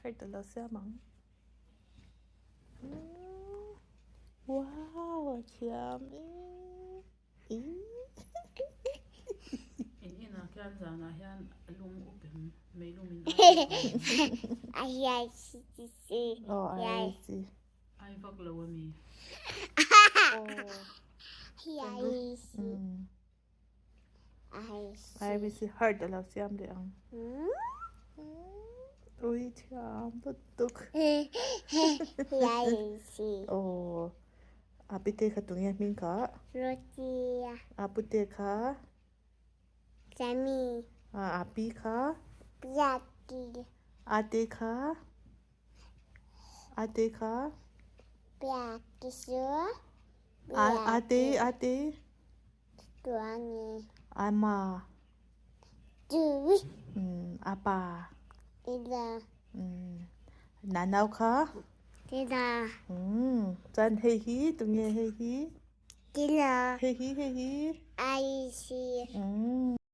Heart a lo siam ang. Wow a thiam e. In inah khian zanah hian lung up em meilum in ai Aw ai si. Ai vak lo ami. Ai si heart a lo siam leh ang. Ui thiam lutuk. Aw a pite kha tunge hming kha? A pute kha? A pi kha? Ate kha? Ate kha? Ate ate? Ama? Apa? Nanau kha? Chuan hei hi tunge hei hi? Hei hi hei hi?